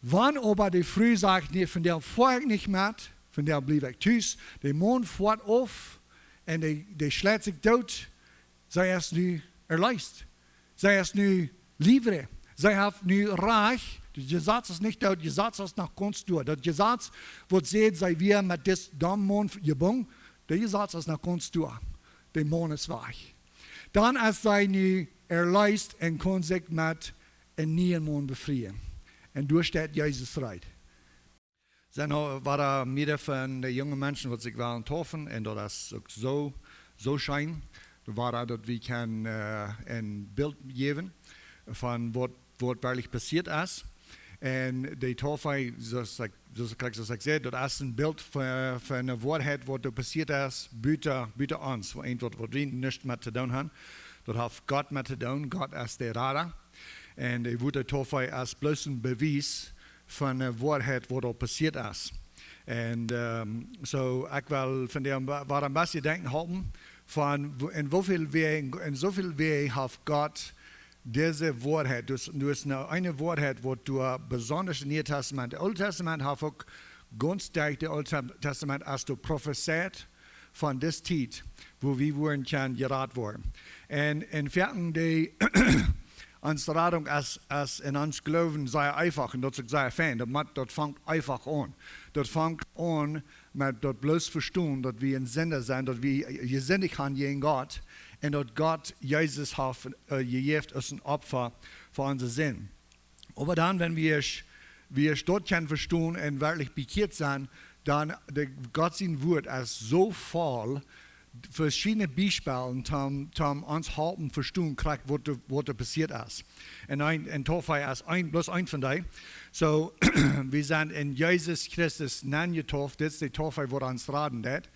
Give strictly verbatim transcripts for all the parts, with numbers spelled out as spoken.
Wan oba de Fru sajcht: "Nä, vondoag foa ekj nich met, vondoag bliew ekj tus." De Maun foat auf un dee, dee schleit sikj doot. See es nu erleest. See es nu libre. See haft nu Rajcht. Daut Jesaz es nich doot, daut Jesaz es noch gaunz doa. Daut Jesaz, waut säd, see wia met dis domme Maun jebungen, daut Jesaz es noch gaunz doa. De Maun es wajch. Dan es see nu erleest un kaun sikj met een nieen Maun befrieen. Un doa steit Jesus reed. Sent aul wada mea von de junge Menschen, waut sikj wellen deepen, un daut es uk soo, soo scheen. Doa wada, daut wie kjennen, äh, een Bilt jäwen von waut, waut werkjlich passieet es. Un de Deepen, soo aus ekj, soo aus ekj, soo aus ekj säd, daut es een Bilt von, von eene Woarheit, waut doa passieet es, buta, buta ons, waut, waut wie nuscht met to doonen haben. Daut haft Gott met to doonen, Gott es de Rada. Un de Wieed Deepen es bloos een Bewies von eene Woarheit, waut doa passieet es. Un, ähm, soo, ekj well vondoag wa-, wada een bät denkjen halpen von wo-, en woo väl Wäaj, en soo väl Wäaj haft Gott dise Woarheit. Daut, daut es eene, eene Woarheit, waut doa besonda em Nieen Tastament. Daut Oole Tastament haft uk gaunz dicht, daut Oole Tastament es doa profezeit von dise Tiet, wua wie woaren kjennen jerat woaren. Un, un foaken de, onse Radunk es, es en ons Gloowen sea eefach, un daut es uk sea fein. Daut moakt, daut fangt eefach aun. Daut fangt aun met daut bloos vestonen, daut wie een Sinda sent, daut wie jesindicht haben jäajen Gott, un daut Gott Jesus haft, äh, jejäft aus een Opfa fa onse Sind. Oba dan, wan wie, wie daut kjennen vestonen un werkjlich bekjieet sent, dan, de, Gott sien Wort es soo voll veschiedne Biespels, toom, toom ons halpen vestonen, krakjt waut doa, waut doa passieet es. Un een, un Deepen es een, bloos een von dee. Soo, wie sent en Jesus Christus nenjedeept, dit es de Deepen, waut ons raden deit.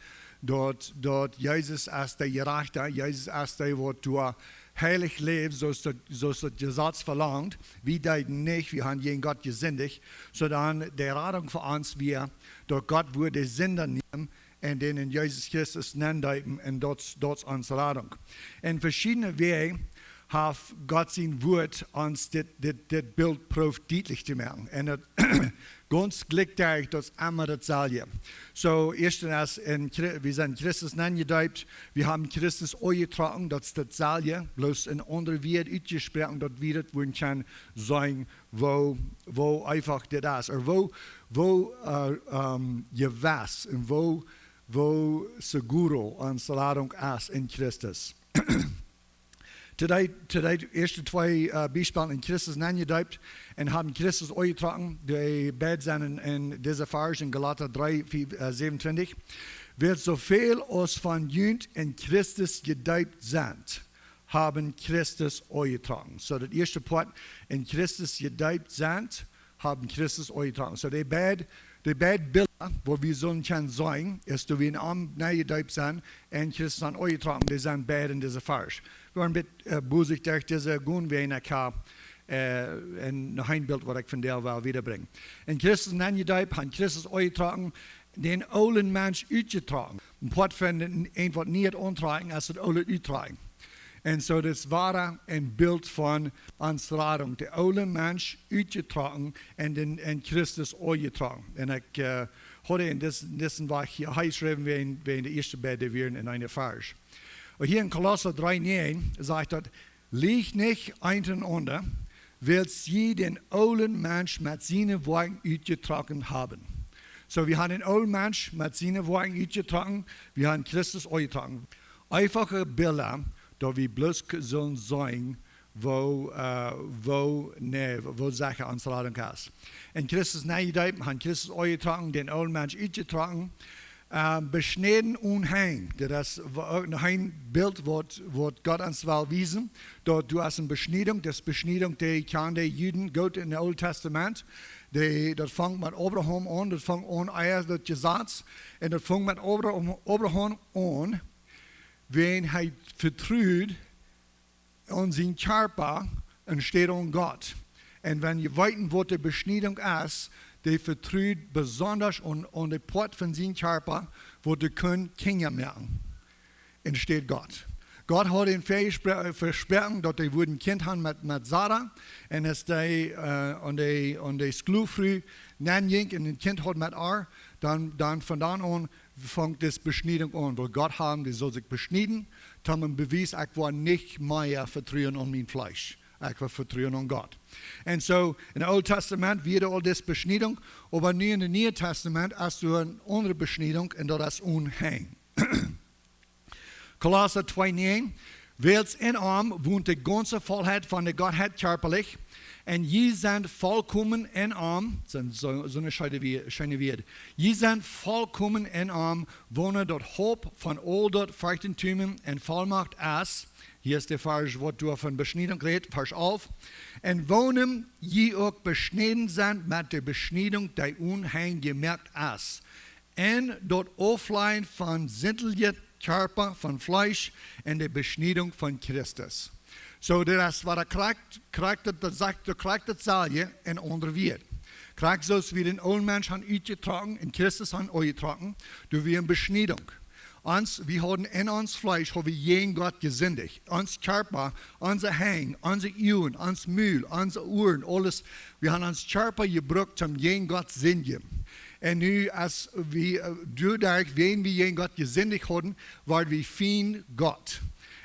Daut, daut Jesus es de Jerajchta, Jesus es dee, waut doa heilich läft, soo aus daut, soo aus daut Jesaz velangt. Wie deeden nich, wie haben jäajen Gott jesindicht, sonda de Radunk fa ons wia, daut Gott wudd de Sinda nämen un dän en Jesus Christus nendeepen, un daut, daut es onse Radunk. En veschiedne Wäaj haft Gott sien Wort ons dit, dit, dit Bilt proowt dietlich to moaken. Un daut gaunz jlikj, daut es emma daut selwje. Soo, ieeschtens es en Chri-, wie sent Christus nenjedeept, wie haben Christus aunjetrocken, daut es daut selwje, bloos en aundre Wieed utjesproaken, daut wie daut woaren kjennen seenen, woo, woo eefach dit es, ooda woo, woo, äh, ähm, jewess un woo, woo seguro onse Radunk es en Christus. Today, today, ieeschte twee, äh, Biespels: en Christus nenjedeept un haben Christus aunjetrocken. Dee beid sent en, en dise Varsch en Galata dree, vier, äh, säwenuntwintich. Wiels soo väl aus von junt en Christus jedeept sent, haben Christus aunjetrocken. Soo, daut ieeschte Poat, en Christus jedeept sent, haben Christus aunjetrocken. Soo, dee beid, dee beid Bilda, wua wie soo kjennen seenen, es daut wie en am nenjedeept sent un Christus sent aunjetrocken, dee sent beid en dise Varsch. Wie woaren een bät, äh, bosich derch dise gonen, wäajen ekj hab, äh, een, noch een Bilt, waut ekj vondoag well wiedabrinjen. En Christus nenjedeept, haben Christus aunjetrocken, dän oolen Mensch utjetrocken. Een Poat von een, een waut nich auntrakjen, es daut oole uttrocken. Un soo, daut es wada een Bilt von onse Radunk. De oole Mensch utjetrocken un dän, en Christus aunjetrocken. Un ekj, äh, haud en dis-, dise Wäakj hia, hia jeschräwen, wäajen, wäajen de ieeschte beid wieren en eene Varsch. Un hia en Kolossa dree näajen sajcht daut: "Liecht nich unjarenaunda, wiels jie dän oolen Mensch met siene Woakjen utjetrocken haben." Soo, wie haben dän oolen Mensch met siene Woakjen utjetrocken, wie haben Christus aunjetrocken. Eefache Bilda, daut wie bloos k-, sellen seenen, woo, äh, woo, nä, woo secha onse Radunk es. En Christus nenjedeept, haben Christus aunjetrocken, dän oolen Mensch utjetrocken, äh, beschnäden un henjen. Daut es wa-, noch een Bilt, waut, waut Gott ons well wiesen. Daut du hast eene Beschniedunk, daut Beschniedunk, dee kjanen de Juden goot en daut Oole Tastament. Dee, daut fangt met Abraham aun, daut fangt aun ea daut Jesaz. Un daut fangt met Abraham, Abraham aun, wan hee vetrud aun sien Kjarpa enne Städ aun Gott. Un wan jie weeten, waut de Beschniedunk es, dee vetrud besonda aun, aun de Poat von sien Kjarpa, waut dee kunn Kjinja moaken, enne Städ Gott. Gott haud an vespro-, vesproaken, daut hee wudd een Kjint haben met, met Sara. Un aus hee, äh, aun de, aun de Sklow nenjinkj un een Kjint haud met äa, dan, dan von dan aun funk dise Beschniedunk aun. Wiels Gott haud, dee sull sikj beschnieden, toom een Bewies, ekj woa nich mea vetruen aun mien Fleesch. Ekj woa vetruen aun Gott. Un soo, em Oolen Tastament wia aul dise Beschniedunk, oba nu em Nieen Tastament es doa eene aundre Beschniedunk un daut es aun Henj. Kolossa twee näajen: Wiels en am wont de gaunze Vollheit von de Gottheit kjarpalich, un jie sent volkomen en am, sent soo, soone scheene Wieed, scheene Wieed. Jie sent volkomen en am, woona daut Haupt von aul daut Ferchtentum un Vollmacht es. Hia es de Varsch, waut doa von Beschniedunk rät, Varsch alf. En woona jie uk beschnäden sent met de Beschniedunk, dee aun Henj jemoakt es, en daut Auflajen von sintlichet Kjarpa, von Fleesch, en de Beschniedunk von Christus. Soo, daut es waut hee krakjt, krakjt daut, daut sajcht, daut krakjt daut selwje en aundre Wieed. Krakjt soo aus wie dän oolen Mensch haben utjetrocken un Christus haben aunjetrocken, doa wia eene Beschniedunk. Ons, wie hauden en ons Fleesch, haud wie jäajen Gott jesindicht. Ons Kjarpa, onse Henj, onse Uagen, ons Mul, onse Uaren, aules, wie haben ons Kjarpa jebrukt toom jäajen Gott sindjen. Un nu, aus wie, äh, doaderch, wan wie jäajen Gott jesindicht hauden, worden wie fient Gott.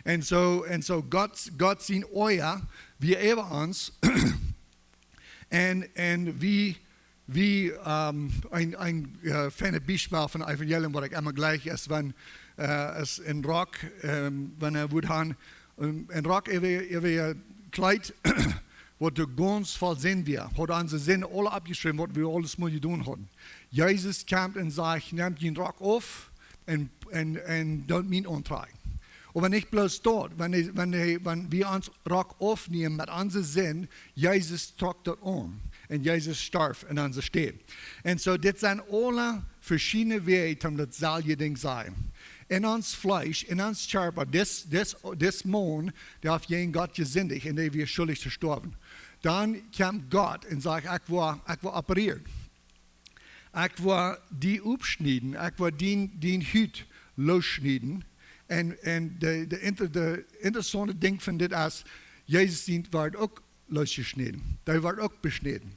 Un soo, un soo Gott, Gott sien Oaja wia äwa ons. Un, un wie, wie, ähm, een, een, äh, feinet Biespel von Evangelium, waut ekj emma jlikj, es wan, äh, es een Rock, ähm, wan hee wudd haben, ähm, een Rock äwa, äwa Kjleet, waut doa gaunz voll Sind wia, haud onse Sinden aule oppjeschräwen, waut wie aules mol jedonen hauden. Jesus kjemt un sajcht: "Nemt dän Rock auf un, un, un doot mien auntrakjen." Oba nich bloos daut, wan hee, wan hee, wan wie ons Rock aufnämen met onse Sind, Jesus trock daut aun. Un Jesus storf en onse Städ. Un soo, dit sent aule veschiedne Wäaj, om daut selwje Dinkj to sajen. En ons Fleesch, en ons Kjarpa, dis, dis, dis Maun, dee haft jäajen Gott jesindicht un dee wia schuldich to stoawen. Dan kjemt Gott un sajcht: "Ekj woa, ekj woa operieren. Ekj woa die aufschnieden, ekj woa dien, dien Hut loosschnieden." Un, un de, de inter-, de interessaunte Dinkj von dit es, Jesus sien wort uk loosjeschnäden. Dee wort uk beschnäden.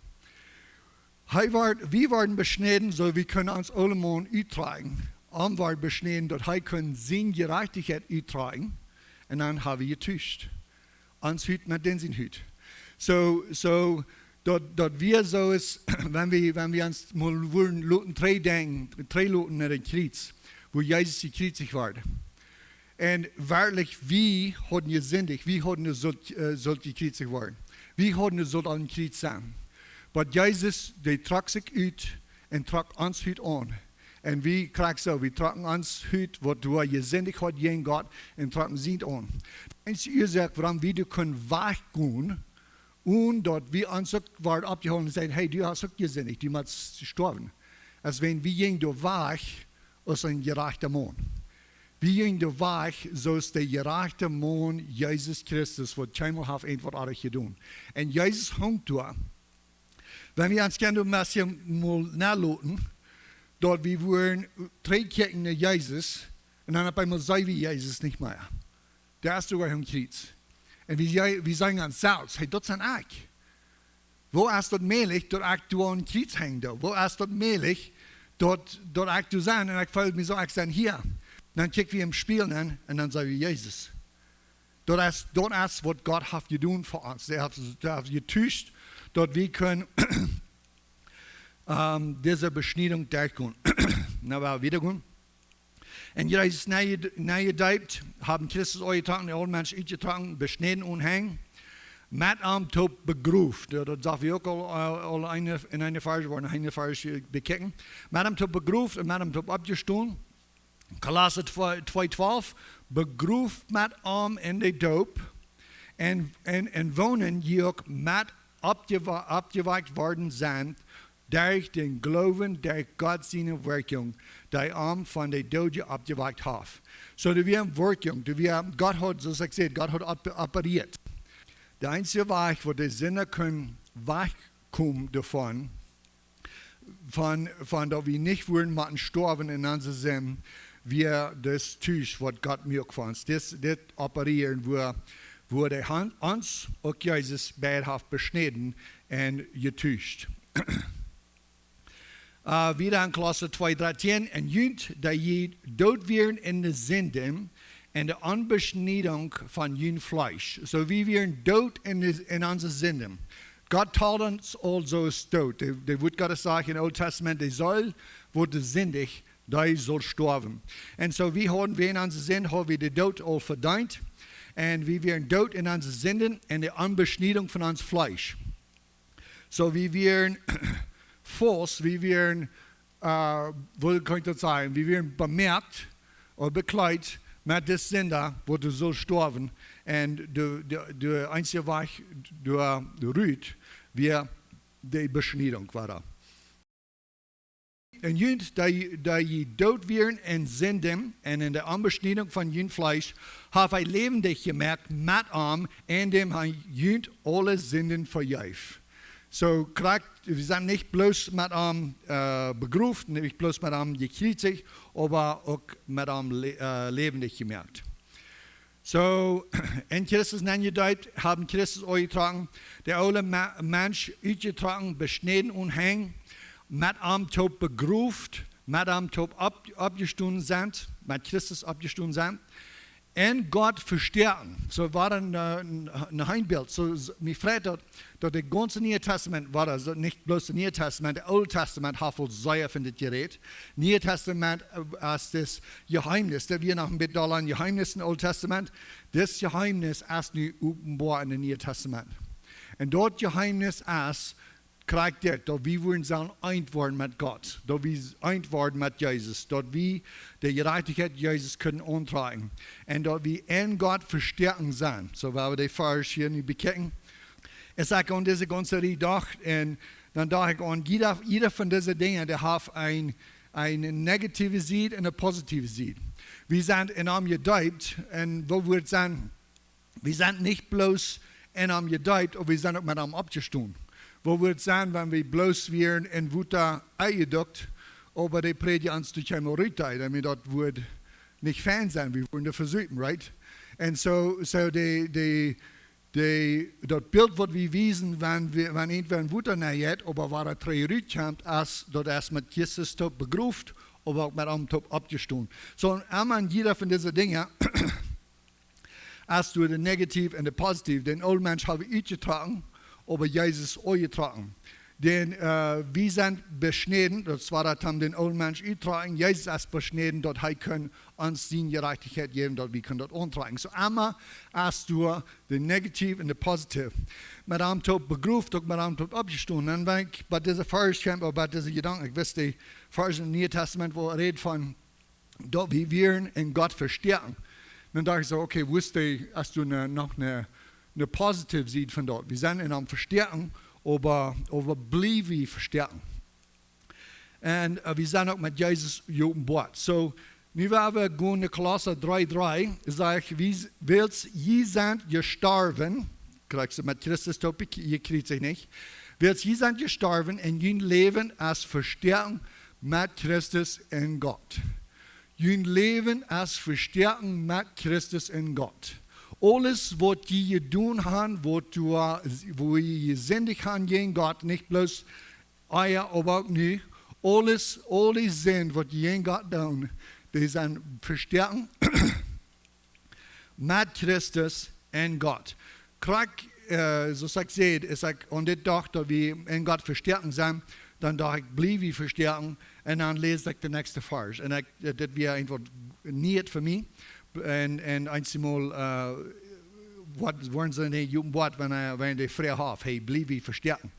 Hee wort, wie worden beschnäden, soo wie kjennen ons oolen Maun uttrakjen. Am wort beschnäden, daut hee kunn siene Jerajchtichkjeit uttrakjen. Un dan haben wie jetuscht. Ons Hut met dän sien Hut. Soo, soo, daut, daut wia soo aus, wan wie, wan wie ons mol wudden loten trigjdenkjen, trigjloten no daut Kjriez, wua Jesus jekjriezicht wort. Un werkjlich, wie hauden jesindicht, wie hauden de Sult, äh, Sult jekjriezicht worden. Wie hauden de Sult aum Kjriez sennen. Oba Jesus, dee trock sikj ut un trock ons Hut aun. Un wie krakjt soo, wie trocken ons Hut, waut doa jesindicht haud jäajen Gott, un trocken sient aun. Daut es de Uasoak, wuarom wie doa kunnen wajchgonen, un daut wie ons uk worden oppjehoolen un säden: "Hey, du hast uk jesindicht, du motst stoawen." Aus wan wie jinjen doa wajch aus een jerajchta Maun. Wie jinjen doa wajch soo aus de jerajchta Maun, Jesus Christus, waut kjeenmol haft irjentwaut oajch jedonen. Un Jesus hunk doa. Wan wie ons kjennen een bät mol naloten, daut wie wudden trigjkjikjen no Jesus, un dan opp eemol seenen wie Jesus nich mea. Dee es doa aum Kjriez. Un wie, wie sajen ons selfst: "Hey, daut sie ekj. Woo es daut mäajlich, daut ekj doa aum Kjriez henjen doo? Woo es daut mäajlich, daut, daut ekj doa sie un ekj feel mie soo, ekj sie hia?" Dan kjikj wie em Spieejel nenn un dan seenen wie Jesus. Daut es, daut es waut Gott haft jedonen fa ons. Hee haft, hee haft jetuscht, daut wie kjennen, ähm, dise Beschniedunk derchgonen. Nu, wie wieda gonen. Un Jesus nie-, niejedeept, haben Christus aunjetrocken, dän oolen Mensch utjetrocken, beschnäden aun Henj, met am toop begroft. Jo, daut sagen wie uk aul, äh, aul eene, en eene Varsch, woaren eene Varsch bekjikjen. Met am toop begroft un met am toop oppjestonen. Kolossa twee, twee twalf: "Begroft met am en de Doop, un, un, un woona jie uk met oppjewa-, oppjewakjt worden sent, derch dän Gloowen, derch Gott siene Wirkjunk, dee am von de Doodje oppjewakjt haft." Soo, doa wia eene Wirkjunk, doa wia, Gott haud, soo aus ekj säd, Gott haud op-, operieet. De eensje Wajch, woo de Sinda kunn wajchkomen doavon, von, von daut wie nich wudden motten stoawen en onse Sind, wia dis Tusch waut Gott muak fa ons. Dis, dit operieren, wua, wua de Haunt ons, uk Jesus, beid haft beschnäden un jetuscht. Äh, wieda en Kolossa twee dreizehn: "Un junt, dee jie doot wieren en de Sinden un de Onbeschniedunk von jun Fleesch." Soo, wie wieren doot en de, en onse Sinden. Gott talt ons aulsoo aus doot. De, de Wuat Gottes sajcht em Oolen Tastament, de Seel, waut sindich, dee saul stoawen. Un soo, wie hauden, wie en onse Sind, hauden wie de Doot aul vedeent. Un wie wieren doot en onse Sinden un de Onbeschniedunk von ons Fleesch. Soo, wie wieren faust, wie wieren, äh, woo kaun ekj daut sajen? Wie wieren bemoakt ooda bekjleet met de Sind, waut doa sull stoawen. Un de, de, de eensje Wajch doa rut wia de Beschniedunk wada. "Un junt, dee, dee jie doot wieren en Sinden un en de Onbeschniedunk von jun Fleesch, haft hee läwendich jemoakt met am, en däm hee junt aule Sinden vejeef." Soo, krakjt, wie sent nich bloos met am, äh, begroft, nich bloos met am jekjriezicht, oba uk met am lä-, äh, läwendich jemoakt. Soo, en Christus nenjedeept, haben Christus aunjetrocken, de oole Ma-, Mensch utjetrocken, beschnäden aun Henj, met am toop begroft, met am toop opp-, oppjestonen sent, met Christus oppjestonen sent, un Gott vestoaken. Soo wia een, äh, een, een Heenbilt. Soo, s-, mie freit daut, daut de gaunze Niee Tastament wia, soo nich bloos de Niee Tastament, de Oole Tastament haft aul sea von dit jerät. Niee Tastament, äh, es dit Jeheemnis. Daut wia noch een bät aul een Jeheemnis em Oolen Tastament. Dit Jeheemnis es nu openboa en de Niee Tastament. Un daut Jeheemnis es, krakjt dit, daut wie wudden sellen eent woaren met Gott, daut wie eent woaren met Jesus, daut wie de Jerajchtichkjeit Jesus kunnen auntrakjen. Un daut wie en Gott vestoaken sent. Soo, wan wie de Varsch hia nu bekjikjen, es ekj aun dise gaunze Rieej docht, un dan docht ekj aun, jieda, jieda von dise Dinja, dee haft een, eene negative Sied un eene positive Sied. Wie sent en am jedeept, un woo wudd et sennen, wie sent nich bloos en am jedeept, oba wie sent uk met am oppjestonen. Woo wudd et sennen, wan wie bloos wieren en Wota enjedukt, oba de Prädja ons doa kjeem rut, dan daut wudd nich fein sennen, wie wudden doa vesupen, right? Un soo, soo de, de, de, daut Bilt waut wie wiesen, wan wie, wan irjentwäa en Wota nenjeit, oba wan hee trigj rutkjemt, es, daut es met Christus toop begroft, oba uk met am toop oppjestonen. Soo, un emma en jieda von dise Dinja, es doa de negative un de positive. Dän oolen Mensch hab wie utjetrocken, oba Jesus aunjetrocken. Dän, äh, wie sent beschnäden, daut wia daut, dän oolen Mensch uttrocken. Jesus es beschnäden, daut hee kunn ons siene Jerajchtichkjeit jäwen, daut wie kunnen daut auntrocken. Soo emma es doa de negative un de positive. Met am toop begroft, uk met am toop oppjestonen. Un wan ekj bie dise Varsch kjeem, oba bie dise Jedanken, ekj wist, de Varsch em Nieen Tastament, wua et rät von daut wie wieren en Gott vestoaken. Dan docht ekj soo, okay, woo es de, es doa ne, noch ne, ne positive Sied von daut? Wie sent en am vestoaken, oba, oba bliew wie vestoaken. Un, äh, wie sent uk met Jesus jeopenboat. Soo, nu wan wie gonen no Kolossa dree dree, sajcht, wie, wiels jie sent jestorwen, krakjt soo met Christus toop jekjriezicht, nich? Wiels jie sent jestorwen un jun Läwen es vestoaken met Christus en Gott. Jun Läwen es vestoaken met Christus en Gott. Aules waut jie jedonen haben, waut doa, wua jie jesindicht haben jäajen Gott, nich bloos ea, oba uk nu, aules, aul de Sind waut jie jäajen Gott doonen, dee sent vestoaken met Christus en Gott. Krakjt, äh, soo aus ekj säd, es ekj aun dit docht, daut wie en Gott vestoaken sent, dan docht ekj, bliew wie vestoaken, un dan läs ekj de näakjste Varsch. Un ekj, äh, dit wia eent waut nie fa mie. Un, un eensjemol, äh, waut, woaren see nich jeopenboat, wan, äh, wan de Froag haft, hey, bliew wie vestoaken?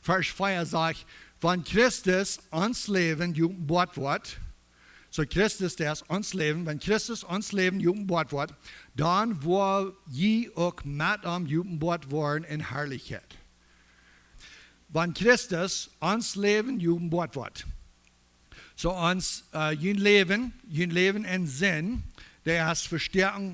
Varsch vea sajcht, wan Christus ons Läwen jeopenboat woat, soo Christus, dee es ons Läwen, wan Christus ons Läwen jeopenboat woat, dan woa jie uk met am jeopenboat woaren en Harlichkjeit. Wan Christus ons Läwen jeopenboat woat. Soo ons, äh, jun Läwen, jun Läwen en Sind, dee es vestoaken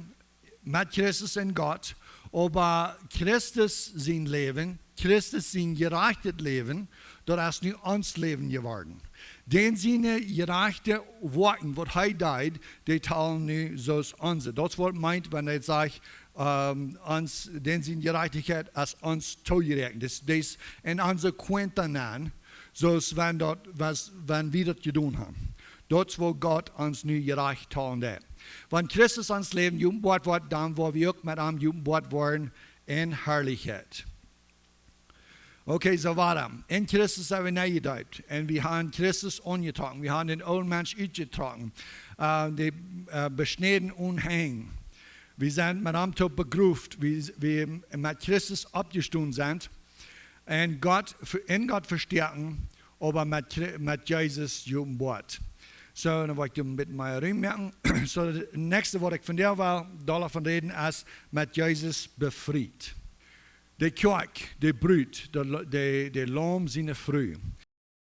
met Christus en Gott, oba Christus sien Läwen Christus sien jerajchtet Läwen, daut es nu ons Läwen jeworden. Dän siene jerajchte Woakjen, waut hee deed, dee talen nu soo aus onse. Daut es waut meent, wan hee sajcht, ähm, ons, dän siene Jerajchtichkjeit es ons toojeräakjent. Daut, daut es en onse cuenta nenn, soo aus wan daut, wan, wan wie daut jedonen haben. Daut es woo Gott ons nu jerajcht talen deit. Wan Christus ons Läwen jeopenboat woat, dan woa wie uk met am jeopenboat woaren en Harlichkjeit. Okay, soo wieda. En Christus sent wie niejedeept. Un wie haben Christus aunjetrocken. Wie haben dän oolen Mensch utjetrocken. Äh, dee, äh, beschnäden un henjen. Wie sent met am toop begroft. Wie, wie met Christus oppjestonen sent. Un Gott, en Gott vestoaken, oba met Chri-, met Jesus jeopenboat. Soo, dan woa ekj doa een bät mea Rum moaken. Soo, daut näakjste waut ekj vondoag well, doa von räden es met Jesus befriet. De Kjoakj, de Brut, de, de, de Laum siene Fru.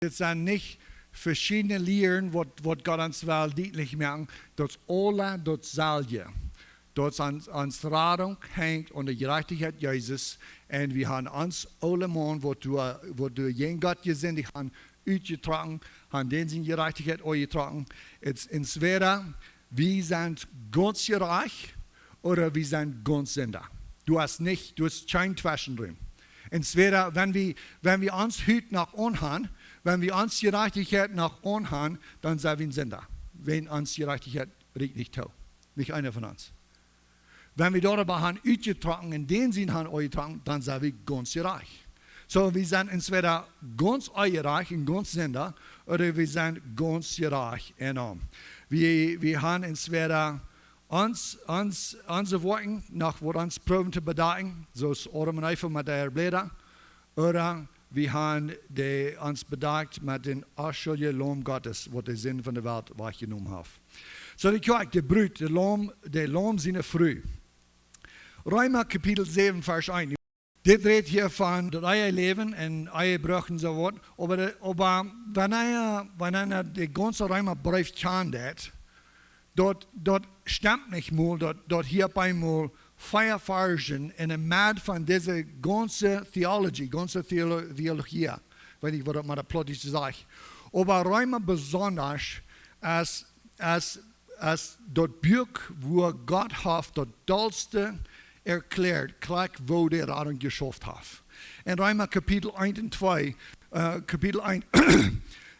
Dit sent nich veschiedne Lieren, waut, waut Gott ons well dietlich moaken, daut es aula daut selwje. Daut es ons, ons Radunk henjt aun de Jerajchtichkjeit Jesus. Un wie haben ons oolen Maun, waut doa, waut doa jäajen Gott jesindicht haft, utjetrocken, haben dän siene Jerajchtichkjeit aunjetrocken. Daut es entwäda wie sent gaunz jerajcht, ooda wie sent gaunz Sinda. Du hast nich, du hast kjeen Tweschenrum. Entwäda, wan wie, wan wie ons Hut noch aunham, wan wie ons Jerajchtichkjeit noch aunham, dan sent wie een Sinda. Wan ons Jerajchtichkjeit rieekjt nich too. Nich eena von ons. Wan wie doaräwa haben utjetrocken un dän sienen haben aunjetrocken, dan sent wie gaunz jerajcht. Soo, wie sent entwäda gaunz onjerajcht un gaunz Sinda, ooda wie sent gaunz jerajcht en am. Wie, wie haben entwäda ons, ons, onse Woakjen noch waut ons proowen to bedakjen, soo aus Adam un Eva met äare Bläda, ooda wie haben dee ons bedakjt met dän onschuldjen Laum Gottes, waut de Sind von de Welt wajchjenomen haft. Soo, de Kjoakj, de Brut, de Laum, de Laum siene Fru. Reema Kapitel säwen, Varsch eent. Dit rät hia von daut Eheläwen un Ehebruch un soo waut. Oba de, oba wan eena, wan eena de gaunze Reema Breef kjant, daut, daut stemt nich mol, daut, daut hia opp eemol vea Varschen en de Med von dise gaunze Theologie, gaunze Theolo-, Theologie, weet nich waut daut met Plautdietsch sajcht. Oba Reema besonda es, es es daut Buak, wua Gott haft daut dollste erkjläat, krakjt woo de Radunk jeschauft haft. En Reema Kapitel eent un twee, äh, Kapitel eent,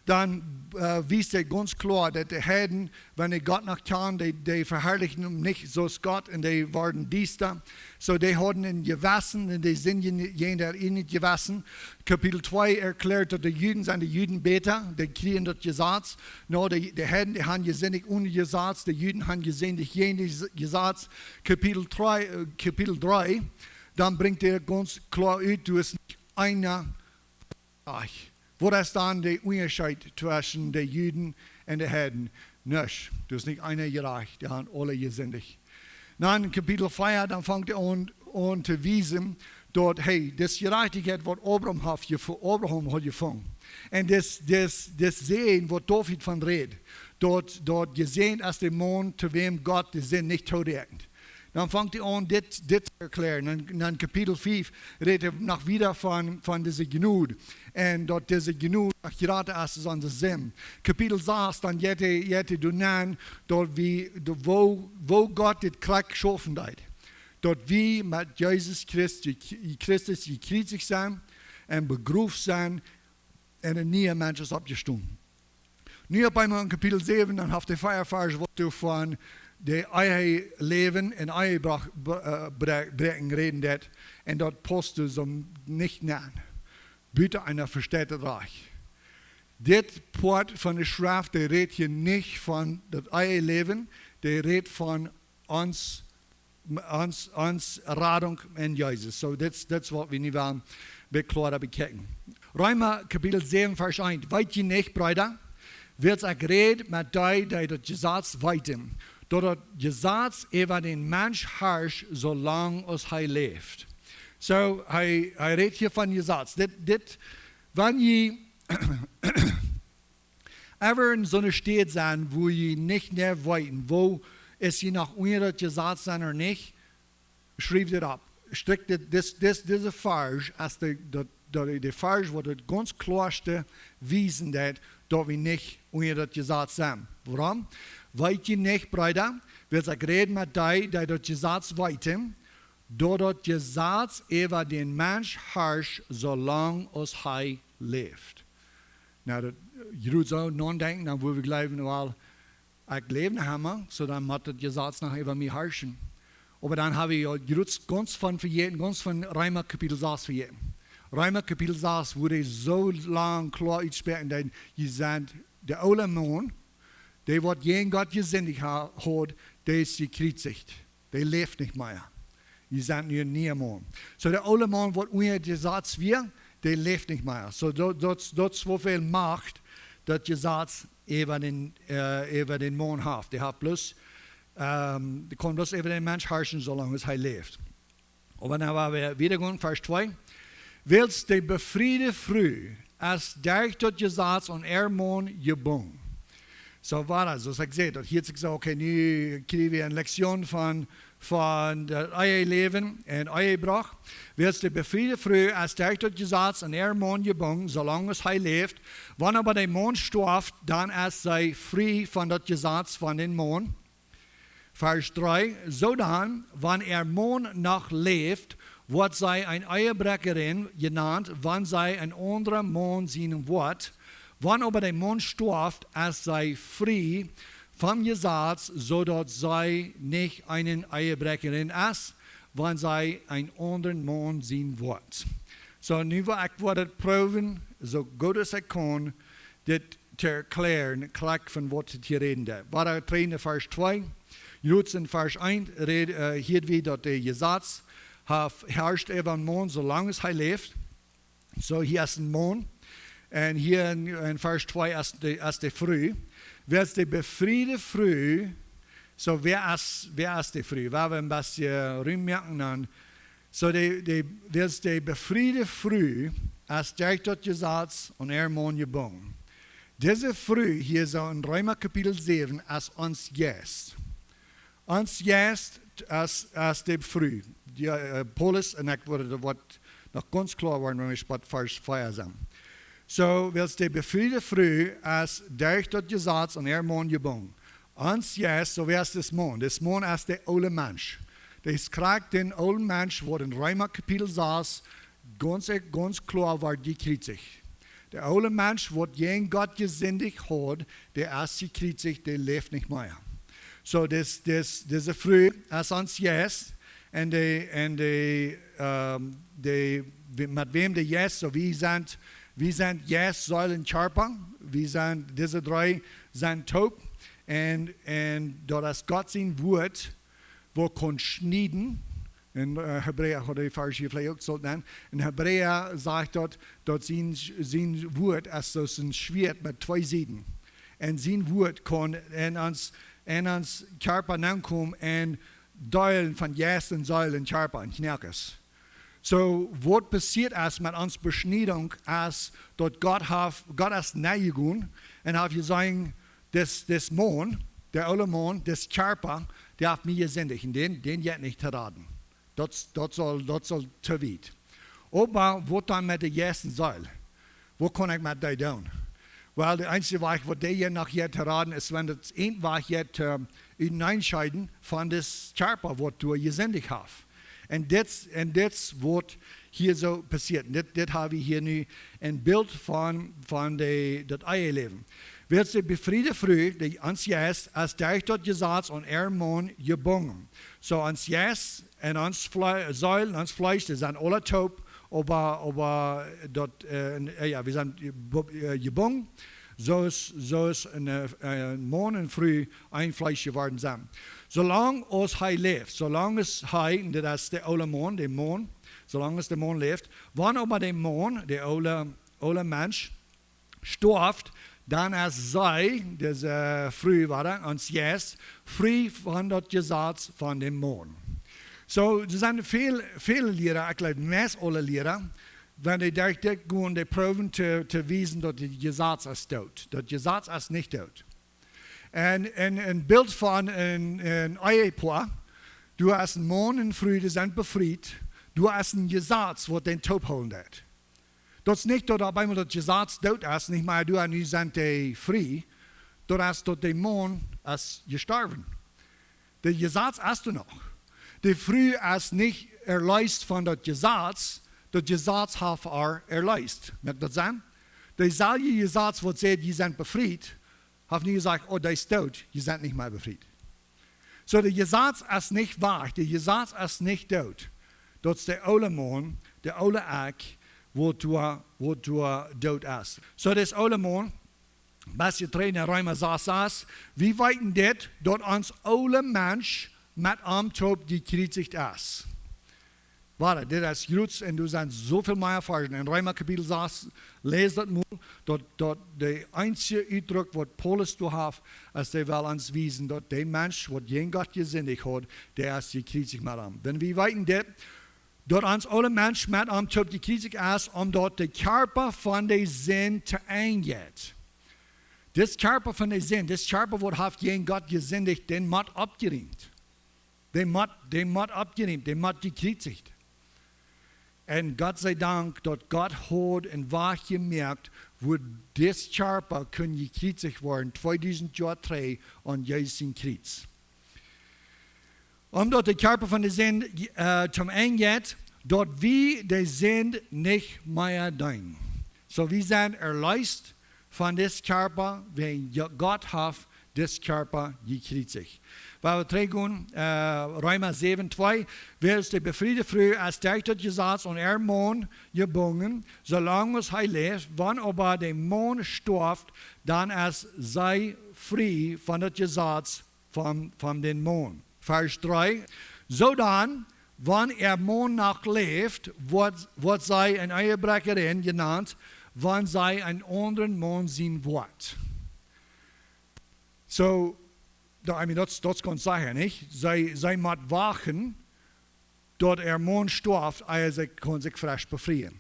dan, äh, wiest hee gaunz kloa, daut de Heiden, wan dee Gott noch kjanen, dee, dee veharlichen am nich soo aus Gott un dee worden diesta. Soo, dee hauden een Jewessen un dee sindjen jäajen äa ieejnet Jewessen. Kapitel twee erkjläat daut de Juden sent de Juden bäta, dee kjrieen daut Jesaz. No, de, de Heiden, dee haben jesindicht onen Jesaz, de Juden haben jesindicht jäajen daut Jesaz. Kapitel dree, äh, Kapitel dree, dan brinjt hee gaunz kloa ut, du hast nich eena jerajcht. Waut es dan de Unjascheet tweschen de Juden un de Heiden? Nuscht. Du hast nich eena jerajcht, dee haben aule jesindicht. Dan en Kapitel vea, dan fangt hee aun, aun to wiesen, daut, hey, dise Jerajchtichkjeit, waut Abraham haft jef-, Abraham haud jefungen. Un dis, dis, dis Säajen, waut David von rät, daut, daut jesäajent es de Maun, to wäm Gott de Sind nich tooräakjent. Dan fangt hee aun, dit, dit to erkjlären. Dan, dan Kapitel fief rät hee noch wieda von, von dise Jnod. Un daut dise Jnod noch jrata es aus onse Sind. Kapitel sas, dan jeit hee, jeit hee doa nenn, daut wie, daut woo, woo Gott dit krakjt schaufen deed. Daut wie met Jesus Christ-, Christus jekjriezicht sent un begroft sent un een niea Mensch es oppjestonen. Nu opp eemol en Kapitel säwen, dan haft hee vea Varsch, waut doa von de Eheläwen un Ehebruch bre-, äh, bre-, bräakjen räden deit. Un daut paust doa soo nich nenn. Buta eena vesteit daut rajcht. Dit Poat von de Schreft, dee rät hia nich von daut Eheläwen, dee rät von ons, ons, ons Radunk en Jesus. Soo, dit, dit es waut wie nu wellen bät kloara bekjikjen. Reema Kapitel säwen, Varsch eent. Weet jie nich, Breeda, wiels ekj räd met dee, dee daut Jesaz weeten, daut daut Jesaz äwa dän Mensch harscht, soo lang aus hee läft? Soo, hee, hee rät hia von Jesaz. Dit, dit, wan jie ever en soone Städ sent, wua jie nich mea weeten, woo, es jie noch unja daut Jesaz sent ooda nich, schrieft dit opp. Strik dit, dis, dis, dise Varsch, aus de, daut, daut de Varsch waut daut gaunz kloaste wiesen deit, daut wie nich unja daut Jesaz sent. Wuarom? Weet jie nich, Breeda, wiels ekj räd met dee, dee daut Jesaz weeten, daut daut Jesaz äwa dän Mensch harscht, soo lang aus hee läft. Nu, daut, jie doot soo nodenkjen, dan wudd wie jleewen, well, ekj läw noch emma, soo dan mott daut Jesaz noch äwa mie harschen. Oba dan hab wie jo jrots gaunz von vejäten, gaunz von Reema Kapitel sas vejäten. Reema Kapitel sas, wua dee soo lang kloa utspräakjen, daut jie sent de oole Maun, dee waut jäajen Gott jesindicht ha-, haud, dee es jekjriezicht. Dee läft nich mea. Jie sent nu een niea Maun. Soo de oole Maun waut unja daut Jesaz wia, dee läft nich mea. Soo daut, daut, daut es woo väl Macht daut Jesaz äwa dän, äh, äwa dän Maun haft. Dee haft bloos, ähm, dee kaun bloos äwa dän Mensch harschen, soo lang aus hee läft. Oba dan woa wie wieda gonen, Varsch twee. Wiels de befriede Fru es derch daut Jesaz aun äa Maun jebungen. Soo wia daut, soo aus ekj säd, daut hieet sikj soo, okay, nu kjrie wie eene Lektion von, von daut Eheläwen un Ehebruch. Wiels de befriede Fru es derch daut Jesaz aun äa Maun jebungen, soo lang aus hee läft. Wan oba de Maun stoaft, dan es see frie von daut Jesaz von dän Maun. Varsch dree, soo dan, wan äa Maun noch läft, woat see eene Ehebräakjarin jenant, wan see een aundra Maun seenen woat. Wan oba de Maun stoaft, es see frie vom Jesaz, soo daut see nich eene Ehebräakjarin es, wan see een aundra Maun seenen woat. Soo, nu woa ekj woa daut proowen, soo goot aus ekj kaun, dit to erkjläaren, krakjt von waut hee hia räden deed. Woa wie trigj no Varsch twee. Jrots en Varsch eent räd, äh, hieed wie daut de Jesaz haft, harscht äwa dän Maun, soo lang aus hee läft. Soo, hia es een Maun. Un hia en, en Varsch twee es de, es de Fru. Wiels de befriede Fru, soo, wäa es, wäa es de Fru? Woa wie een bät rummoaken dan. Soo, de, de, wiels de befriede Fru es derch daut Jesaz aun äa Maun jebungen. Dise Fru hia soo en Reema Kapitel säwen es ons Jeist. Ons Jeist es, es de Fru. Jo, äh, Paulus, un ekj wudd daut noch gaunz kloa woaren, wan wie bie Varsch vea sent. Soo, wiels de befriede Fru es derch daut Jesaz aun äa Maun jebungen. Ons Jeist, soo wäa es dis Maun? Dis Maun es de oole Mensch. Dee es krakjt dän oolen Mensch, waut en Reema Kapitel sas gaunz, gaunz kloa woat jekjriezicht. De oole Mensch, waut jäajen Gott jesindicht haud, dee es jekjriezicht, dee läft nich mea. Soo, dis, dis, dise Fru es ons Jeist, un de, un de, ähm, de, met wäm de Jeist, soo wie sent, wie sent Jeist, Seel un Kjarpa, wie sent, dise dree sent toop, un, un daut es Gott sien Wuat, waut kaun schnieden. En, äh, Hebräa, haud ekj Varsch hia veleicht uk sullt nämen. En Hebräa sajcht daut, daut sien, sien Wuat es soo aus een Schwieet met twee Sieden. Un sien Wuat kaun en ons, en ons Kjarpa nenkomen un deelen von Jeist un Seel un Kjarpa un Knoakes. Soo, waut passieet es met ons Beschniedunk, es daut Gott haft, Gott es nenjegonen un haft jesajcht, dis, dis Maun, de oole Maun, dis Kjarpa, dee haft mie jesindicht, un dän, dän jeit nich to raden. Daut, daut saul, daut saul to wiet. Oba waut dan met de Jeist un Seel? Waut kaun ekj met dee doonen? Well, de eensje Wajch waut dee hia noch jeit to raden es, wan daut eent Wajch jeit, äh, utenaunda scheiden von dis Kjarpa waut doa jesindicht haft. Un dit, un dit es waut hia soo passieet. Dit, dit hab wie hia nu een Bilt von, von de, daut Eheläwen. Wiels de befriede Fru, de ons Jeist, es derch daut Jesaz aun äa Maun jebungen. Soo ons Jeist un ons Fle-, Seel un ons Fleesch, dee sent aule toop, oba, oba daut, äh, en, äh, jo, wie sent jebo-, äh, jebungen. Soo es, soo es een, äh, een Maun un Fru een Fleesch jeworden sent. Soo lang aus hee läft, soo lang aus hee, un daut es de oole Maun, de Maun, soo lang aus de Maun läft, wan oba de Maun, de oole, oole Mensch, stoaft, dan es see, dise Fru, woat ons Jeist, frie von daut Jesaz von dän Maun. Soo, doa sent väl, väl Liera, ekj jleew, meist aule Liera, wan dee derch dit gonen, dee proowen to, to wiesen daut daut Jesaz es doot. Daut Jesaz es nich doot. Un, un een Bilt von een, een Ehepoa, du hast een Maun un Fru, dee sent befriet, Doa es een Jesaz, waut dän toophoolen deit. Daut es nich, daut opp eemol daut Jesaz doot es, nich mea doa, nu sent dee frie. Daut es, daut de Maun es jestorwen. De Jesaz es doa noch. De Fru es nich erleest von daut Jesaz, daut Jesaz haft äa erleest. Moakt daut Senn? Deeselwje Jesaz, waut säd, jie sent befriet, haft nu jesajcht, oh, dee es doot, jie sent nich mea befriet. Soo, de Jesaz es nich wajch, de Jesaz es nich doot. Daut es de oole Maun, de oole Ekj, waut doa, waut doa doot es. Soo, dis oole Maun, best je trigj en Reema sas sas, wie weeten dit, daut ons oole Mensch met am toop jekjriezicht es. Wada, dit es jroots un doa sent soo väl mea Varschen. En Reema Kapitel sas, läs daut mol, daut, daut de eensje Utdruck, waut Paulus doa haft, es dee well ons wiesen, daut de Mensch, waut jäajen Gott jesindicht haud, dee es jekjriezicht met am. Dan wie weeten dit, daut ons oole Mensch met am toop jekjriezicht es, omdaut de Kjarpa von de Sind to Enj jeit. Dis Kjarpa von de Sind, dis Kjarpa, waut haft jäajen Gott jesindicht, dän mott oppjeriemt. Dee mott, dee mott oppjeriemt, dee mott jekjriezicht. Un Gott sie Dank, daut Gott haud een Wajch jemoakt, wua dis Kjarpa kunn jekjriezicht woaren, tweedusent Joa trigj aun Jesus sien Kjriez. Omdaut de Kjarpa von de Sind, äh, to Enj jeit, daut wie de Sind nich mea deenen. Soo, wie sent erleest von dis Kjarpa, wiels Jo-, Gott haft dis Kjarpa jekjriezicht. Wan wie trigjgonen, äh, Reema säwen twee, wiels de befriede Fru es derch daut Jesaz aun äa Maun jebungen, soo lang aus hee läft, wan oba de Maun stoaft, dan es see frie von daut Jesaz von, von dän Maun. Varsch dree. Soo dan, wan äa Maun noch läft, woat, woat see eene Ehebrecherin jenant, wan see eenen aundren Maun seenen woat. Soo, da, I mean, daut, daut kaun secha, nich? See, see mott wachten, daut äa Maun stoaft, ea see kaun sikj fresch befrieen.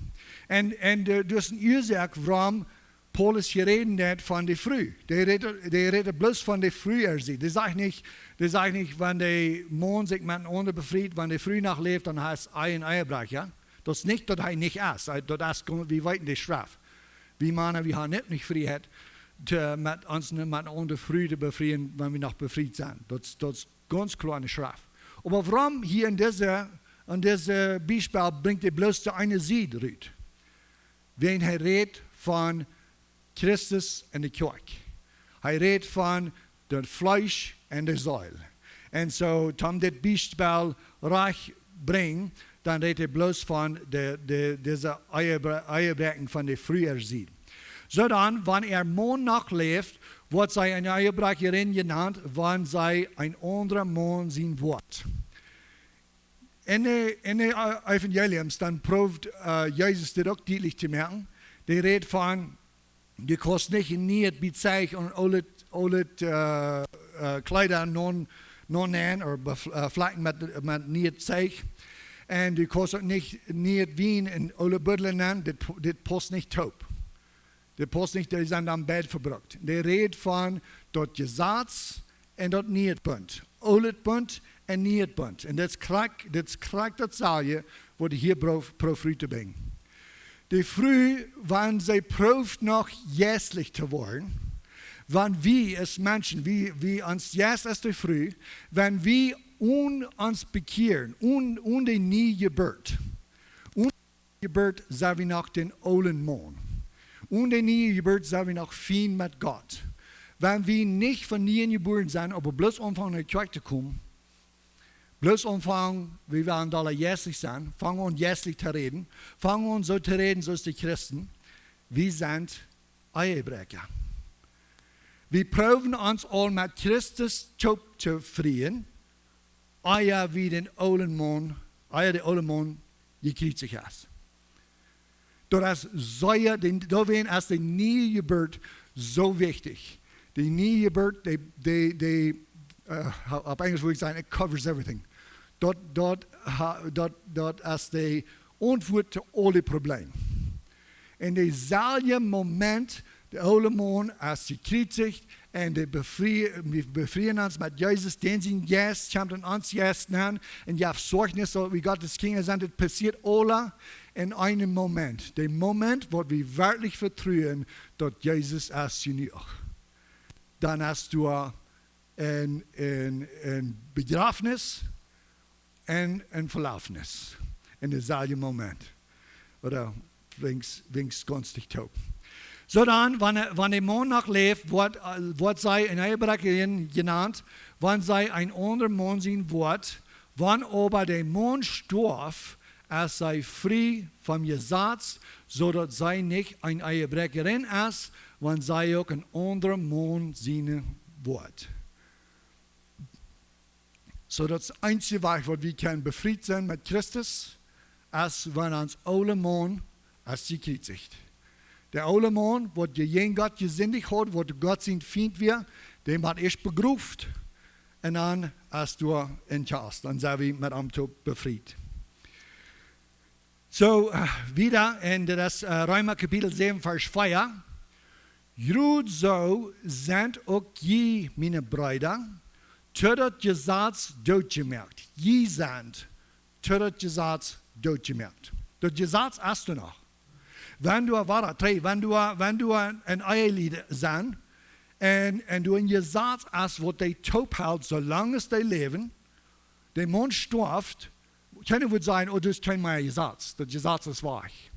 Un, un, äh, daut es eene Uasoak, wuarom Paulus hia räden deit von de Fru. Dee rät, dee rät bloos von de Fru äa Sied. Dee sajcht nich, dee sajcht nich, wan de Maun sikj met een aundren befriet, wan de Fru noch läft, dan es hee een Ehebrecha. Daut es nich, daut hee nich es. Hee, daut es, wie weeten de Schreft. Wie Mana, wie haben nich, nich Frieheit, to, met ons, met eene aundre Fru to befrieen, wan wie noch befriet sent. Daut, daut es gaunz kloa enne Schreft. Oba wuarom hia en dise, en dise Biespel brinjt hee bloos de eene Sied rut? Wiels hee rät von Christus un de Kjoakj. Hee rät von daut Fleesch un de Seel. Un soo, om dit Biespel rajcht brinjen, dan rät hee bloos von de, de, dise Ehe-, Ehebräakjen von de Fru äa Sied. Soo dan, wan äa Maun noch läft, woat see eene Ehebrecherin jenant, wan see eenen aundren Maun seenen woat. En de, en de, äh, Evangeliums, dan proowt, äh, Jesus dit uk dietlich to moaken. Dee rät von, du kaust nich een nieet Biet Zeich un oolet, oolet, äh, äh, Kjleeda no, no nähen ooda bef-, äh, flakjen met, met nieet Zeich. Un du kaust uk nich nieet Wien en oole Buddels nähen, dit, dit pausst nich toop. Dit pausst nich, dee sent dan beid vebrukt. Dee rät von daut Jesaz un daut Nieet Bunt. Oolet Bunt un Nieet Bunt. Un daut es krakjt, daut es krakjt daut selwje, waut hee hia proowt, proowt rut to brinjen. De Fru, wan see proowt noch jeistlich to woaren, wan wie aus Menschen, wie, wie ons Jeist es de Fru, wan wie onen ons bekjieren, onen, onen de niee Jeburt, Jeburt sent wie noch dän oolen Maun. Onen de niee Jeburt sent wie noch Fiend met Gott. Wan wie nich von nieem jebuaren sent, oba bloos aunfangen enne Kjoakj to komen, bloos aunfangen, wie wellen doa jeistlich sennen, fangen aun jeistlich to räden, fangen aun soo to räden soo aus de Christen, wie sent Ehebräakja. Wie proowen ons aul met Christus toop to frieen, ea wie dän oolen Maun, ea de oole Maun jekjriezicht es. Daut es sea, dee, doawäajen es de niee Jeburt soo wichtich. De niee Jeburt, dee, dee, dee, äh, opp Enjlisch wudd ekj sajen, it covers everything. Daut, daut, ha-, daut, daut es de Auntwuat to aule Probleemen. En deeselwje Moment De oole Maun es jekjriezicht un de befrie-, wie befrieen ons met Jesus, dän sien Jeist kjemt en ons Jeist nenn un jeft Zeichnis, daut wie Gottes Kjinja sent. Daut passieet aula en eenem Moment. De Moment, waut wie werkjlich vetruen, daut Jesus es jenuach. Dan hast du een, een, een Bejrafnis un een Velaufnis en deeselwje Moment. Ooda wenigstens, wenigstens gaunz dicht toop. Soo dan, wan, wan de Maun noch läft, woat, äh, woat see eene Ehebrecherin jenant, wan see een aundren Maun seenen woat. Wan oba de Maun stoaft, es see frie vom Jesaz, soo daut see nich eene Ehebrecherin es, wan see uk een aundren Maun seenen woat. Soo daut es de eensje Wajch, waut wie kjennen befriet sennen met Christus, es wan ons oole Maun es jekjriezicht. De oole Maun, waut jäajen Gott jesindicht haud, waut Gott sien Fient wia, dee woat ieescht begroft un dan es doa een Kjast, dan sent wie met am toop befriet. Soo, äh, wieda en, daut es, äh, Reema Kapitel säwen, Varsch vea. Jrod soo sent uk jie, miene Breeda, to daut Jesaz dootjemoakt. Jie sent to daut Jesaz dootjemoakt. Daut Jesaz es doa noch. Wan du wada, dree, wan du, wan du een Ehelied sent un, un du een Jesaz hast, waut dee toop helt, soo lang aus dee läwen, de Maun stoaft, kjeena woat sajen: "Oh, daut es kjeen mea Jesaz. Daut Jesaz es wajch."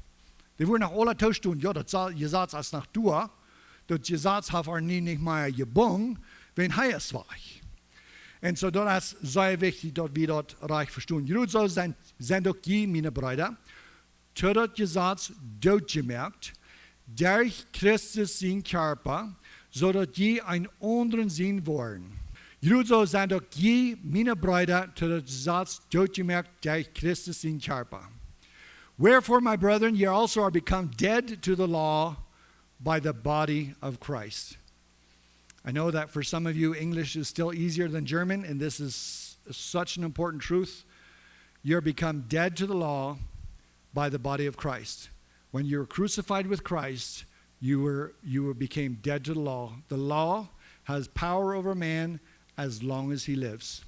Dee woaren noch aula toostonen: "Jo, daut Sa-, Jesaz es noch doa. Daut Jesaz haft ons nu nich mea jebungen, wiels hee es wajch." Un soo, daut es sea wichtich, daut wie daut rajcht vestonen. Jrod soo sent, sent uk jie, miene Breeda, to daut Jesaz dootjemoakt, derch Christus sien Kjarpa, soo daut jie een aundren sien woaren. Jrod soo sent uk jie, miene Breeda, to daut Jesaz dootjemoakt, derch Christus sien Kjarpa. Wherefore, my brethren, ye also are become dead to the law by the body of Christ. I know that for some of you, English is still easier than German, and this is such an important truth. You're become dead to the law by the body of Christ. When you were crucified with Christ, you were, you were, became dead to the law. The law has power over man as long as he lives.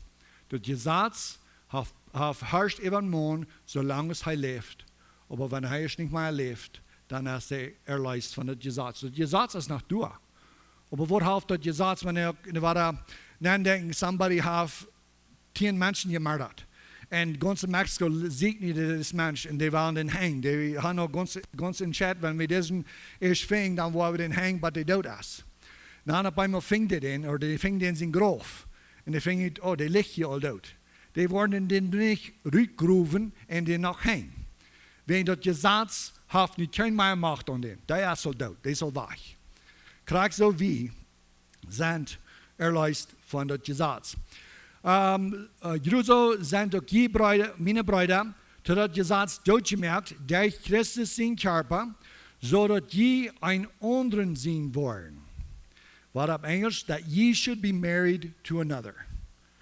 Daut Jesaz haft, haft, harscht äwa een Maun, soo lang aus hee läft. Oba wan hee nich mea läft, dan es hee erleest von daut Jesaz. Daut Jesaz es noch doa. Oba waut halpt daut Jesaz, wan wie uk en de Welt nadenkjen, somebody haft tieen Menschen jemordat. Un gaunz Mexiko sieekjt nu disen Mensch un dee wellen dän henjen. Dee haben aul gaunz, gaunz entscheet, wan wie disen ieescht finjen, dan woa wie dän henjen, bat dee doot es. Dan opp eemol finjen dee dän, ooda dee finjen dän sien Grauf. Un dee finjen, oh, dee licht hia aul doot. Dee woaren dän nich rutgrowen un dän noch henjen. Wiels daut Jesaz haft nu kjeen mea Macht aun dän. Dee es aul doot, dee es aul wajch. Krakjt soo aus wie sent erleest von daut Jesaz. Ähm, äh, jrod soo sent uk jie, Breeda, miene Breeda, to daut Jesaz dootjemoakt, derch Christus sien Kjarpa, soo daut jie een aundren sien woaren. Waut opp Enjlisch, that ye should be married to another.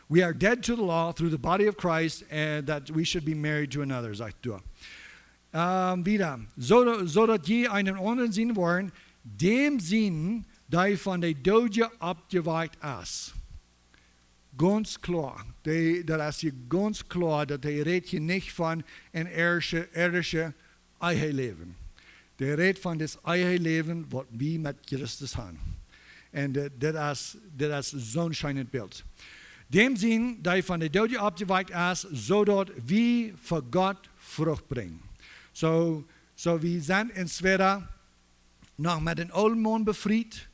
We are dead to the law through the body of Christ, and that we should be married to another, sajcht doa. Ähm, wieda. Soo, soo daut jie een aundren sien woaren, däm sienen, dee von de Doodje oppjewakjt es. Gaunz kloa. Dee, daut es hia gaunz kloa, daut hee rät hia nich von een irdische, irdische Eheläwen. Dee rät von daut Eheläwen, waut wie met Christus haben. Un, äh, daut es, daut es soon scheenet Bilt. Däm sienen, dee von de Doodje oppjewakjt es, soo daut wie fa Gott Frucht brinjen. Soo, soo wie sent entwäda noch met dän oolen Maun befriet,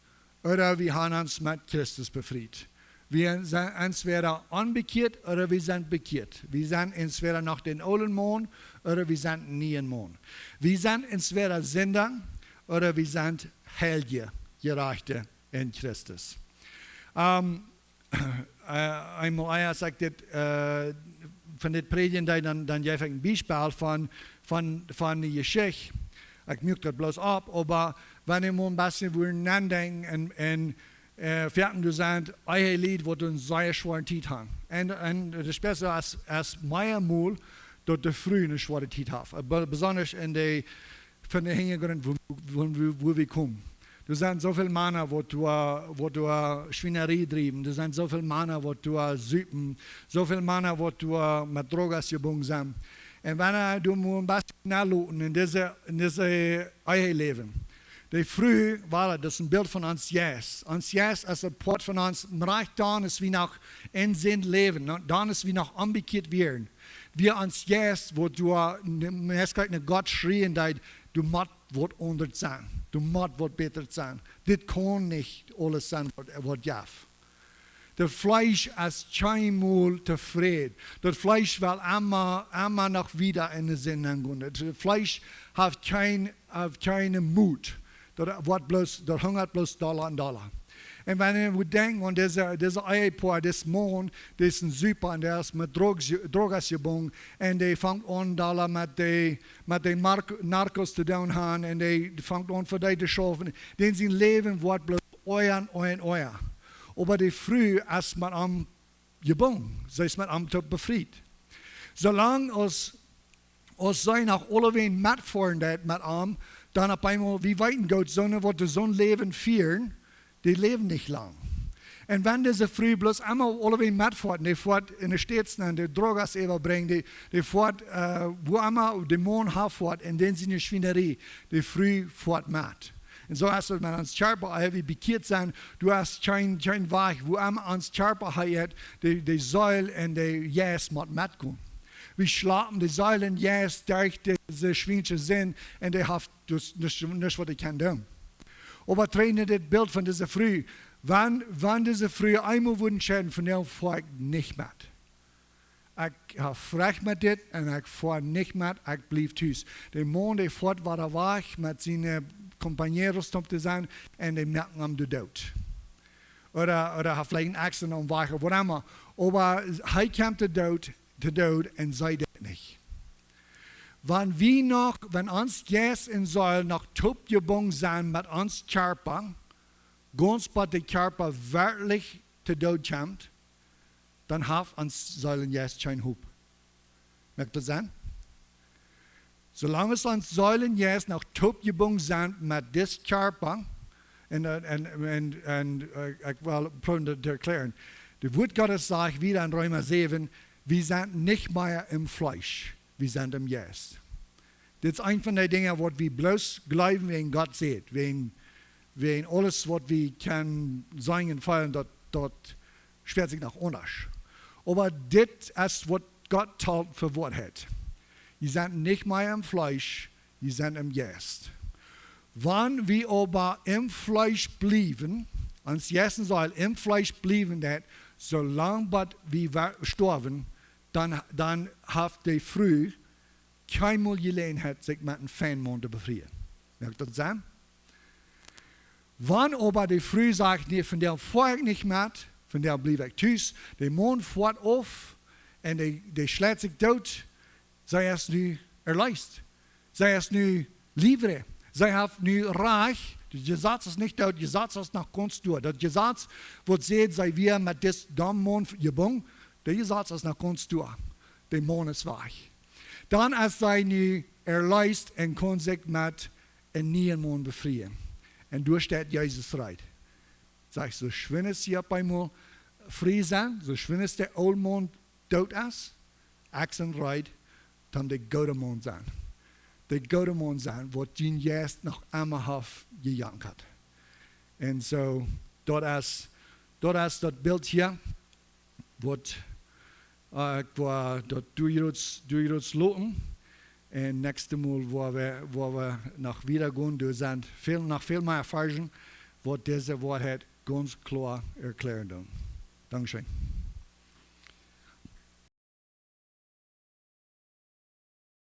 ooda wie haben ons met Christus befriet. Wie sent entwäda onbekjieet ooda wie sent bekjieet. Wie sent entwäda noch dän oolen Maun ooda wie sent een nieen Maun. Wie sent entwäda Sinda ooda wie sent Heilje, Jerajchte en Christus. Ähm, äh, eemol, äh, aus ekj dit, äh, von dit prädjen deed, dan, dan jeef ekj een Biespel von, von, von de Jeschicht. Ekj muak daut bloos opp, oba wan wie mol een bät wudden nodenkjen un, un, äh, veleicht doa sent Ehelied, waut eene sea schwoare Tiet haben. Un, un daut es besser aus, aus mea mol, daut de Fru eene schwoare Tiet haft. Äh, be-, besonda en de, von de Hinjagrunt, wua, wua, wua, wua wie komen. Doa sent soo väl Mana, waut doa, waut doa Schwienarie driewen. Doa sent soo väl Mana, waut doa supen. Soo väl Mana, waut doa met Drogas jebungen sent. Un wan wie doa mau een bät naloten en dise, en dise Ehe läwen. De Fru, voilà, daut es een Bilt von ons Jeist. Ons Jeist es een Poat von ons, rajcht dan aus wie noch en Sind läwen, no, dan aus wie noch onbekjieet wieren. Wie ons Jeist, waut doa ne, meist krakjt no Gott schrieen deed, du motst waut aundasch sennen. Du motst waut bäta sennen. Dit kaun nich aules sennen, waut, waut jeft. Daut Fleesch es kjeenmol tofräd. Daut Fleesch well emma, emma noch wieda en de Sind gonen. Daut Fleesch haft kjeen, haft kjeenen Mot. Daut woat bloos, daut hungat bloos dolla un dolla. Un wan wie denkjen aun dise, dise Ehepoa, dis Maun, dis es een Supa un dee es met Drogs, Drogas jebungen, un dee fangt aun dolla met de, met de Mark-, Narcos to doonen haben, un dee fangt aun fa dee to schaufen, dän sien Läwen woat bloos oaja un oaja un oaja. Oba de Fru es met am jebungen, see es met am toop befriet. Soo lang aus, aus see noch aulawäajen metfoaren deed met am, dan opp eemol, wie weeten goot, soone, waut doa soon Läwen fieren, dee läwen nich lang. Un wan dise Fru bloos emma aulawäajen metfoat, dee foat en de States nenn, dee Drogas äwabrinjen, dee, dee foat, äh, wua emma de Maun hanfoat, un dän siene Schwienarie, de Fru foat met. Un soo es et met ons Kjarpa, aus wie bekjieet sent, du hast kjeen, kjeen Wajch, wua emma ons Kjarpa hia, de, de Seel un de Jeist mott metgonen. Wie schlapen, de Seel un Jeist, derch dise schwiensche Sind, un dee haft dus nuscht, nuscht waut ekj kaun doonen. Oba trigj no dit Bilt von dise Fru. Wan, wan dise Fru eemol wudd entscheiden, von nu foa ekj nich met. Ekj hab Rajcht met dit un ekj foa nich met, ekj bliew tus. De Maun, dee foat wada wajch met siene Compañeros toop to sennen un dee moaken am doot. Ooda, ooda haft veleicht een Accident aum Wajch ooda waut emma. Oba hee kjemt to Doot, to Doot un see daut nich. Wan wie noch, wan ons Jeist un Seel noch toop jebungen sent met ons Kjarpa, gaunz bat de Kjarpa werkjlich to Doot kjemt, dan haft ons Seel un Jeist kjeen Hopninj. Moakt daut Senn? Soo lang aus ons Seel un Jeist noch toop jebungen sent met dis Kjarpa, un, äh, un, un, un, äh, ekj well proowen daut to erkjlären. Daut Wuat Gottes sajcht wieda en Reema säwen, wie sent nich mea em Fleesch, wie sent em Jeist. Dit es eent von de Dinja, waut wie bloos jleewen, wäajen Gott sajcht, wäajen, wäajen aules, waut wie kjennen seenen un feelen, daut, daut spieet sikj noch aundasch. Oba dit es, waut Gott talt fa Woarheit. Jie sent nich mea em Fleesch, jie sent em Jeist. Wan wie oba em Fleesch bliewen, ons Jeist un Seel em Fleesch bliewen, daut, soo lang bat wie wa-, stoawen, dan, dan haft de Fru kjeenmol Jeläajenheit, sikj met een Feinmaun to befrieen. Moakt daut Senn? Wan oba de Fru sajcht: "Nä, vondoag foa ekj nich met, vondoag bliew ekj tus," de Maun foat auf un dee, dee schleit sikj doot, see es nu erleest. See es nu libre. See haft nu Rajcht. Daut Jesaz es nich doot, daut Jesaz es noch gaunz doa. Daut Jesaz, waut sajcht, see wia met dis domme Maun jebungen, daut Jesaz es noch gaunz doa. De Maun es wajch. Dan es see nu erleest un kaun sikj met een nieen Maun befrieen. Un doa steit Jesus reed. Sajcht, soo schwind aus see opp eemol frie sent, soo schwind aus de oole Maun doot es, ekj sie reed, dan de goode Maun sennen. De goode Maun sennen, waut dien Jeist noch emma haft jejankat. Un soo, daut es, daut es daut Bilt hia, waut, äh, ekj woa daut doa jrods, doa jrods loten. Un näakjstet Mol, woa wie, woa wie noch wieda gonen, doa sent väl, noch väl mea Varzen, waut dise Woarheit gaunz kloa erkjläaren doonen. Dankscheen.